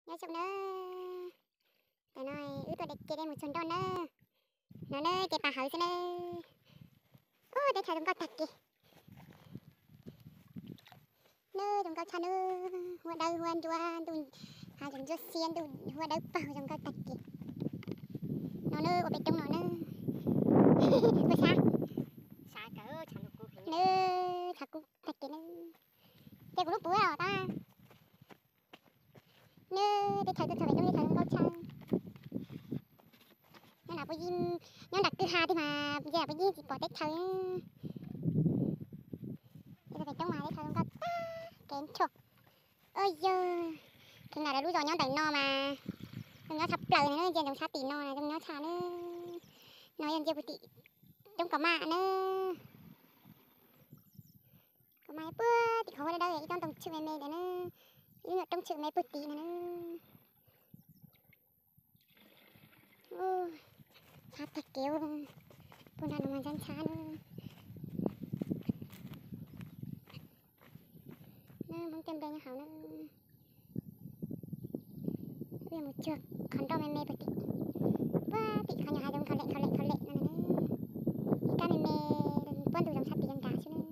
Nyob zoo nawb, tam no wb tuaj de, ce de mus txog nroj nawb. No nawb, ces pas hawv xwb nawb. Ub, teb chaws zoo nkauj tag kev. Nawb, zoo nkauj tshaj nawb, huab dawb huab ntsuab, ntuj hav zoov ntsuab xiab, ntuj huab dawb paug, zoo nkauj tag kev. No nawb, ua pem roob no nawb. Puas sab? Nawb, tshav kub tag kev nawb. Ces kuv lub puv los tab. Nawb, teb chaws tuaj txog pem roob, teb chaws zoo nkauj tshaj. Nyob nram, nyob nram kwj ha tiag mas ntshe puas yeej tsis pom teb chaws. Teb chaws pem roob mas teb chaws zoo nkauj tag kev nrho. Ua yog, kheev lam lawv lub zos nyob ntawm no mas zoo nyob tshaj plaws na, ntshe ntsoov sab tim no zoo nyob tshaj na. No yog ntshe puag tim roob Kaus Maj na. Kaus Maj puag tim qhov huab dawb dawb ib tsob ntoo tshwm me me ntawd na, ib lub nyuam roob tshwm me puag tim no na. Ntxhab tag kev, puag nram no mas ntxhab ntxhab na. Hmoob coj nplej nyob hauv na. Wb yuav mus cuag qhov nroj me me puag tim, puag tim qhov nyuag hav zoov khav lem khav lem khav lem no na. Ib kab me me, puab ntug zoov sab tim zoo nrad xwb na.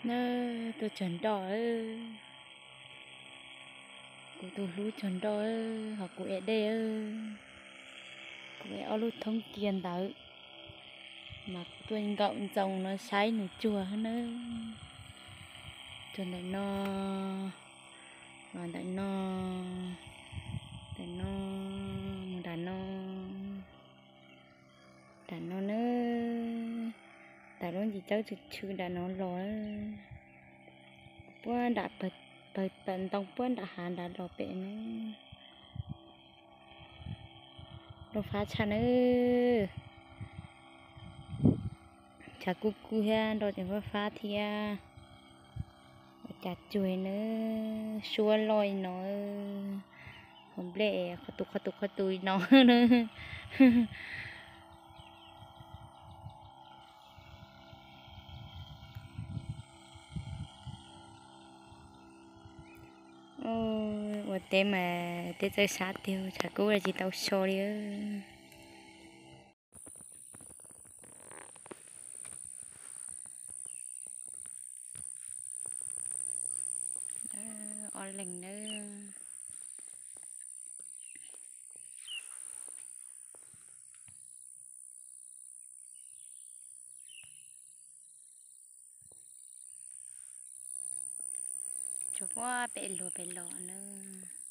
Nawb, tuaj txog nroj, kuv tus hlub txog nroj, ho kuv ev dej, kuv ev ob lub thoob kiag ntawd, mas kuv tuaj nkaum ntxoov no saib nws cuag nawb. Txog ntawm no, los ntawm no, ntawm no, mus nram no, nram no nawb, nram lub ntsis tsawb tshwm tshwm nram no los, puag nram pawg tawm ntoo puag nram hav nrad los pem nawb. Nroj fab tshaj nawb. Tshav kub kub thiab nroj tseem fab fab thiab. Ua cas cuag nawb, suab loj no, qhov nplej qhov tus qhov tus qhov tus no na. Teb mas teb txawj sab tiag, tshav kub tsis tau so li. Ob leeg nawb. Tsuas puag pem luag pem los nawb.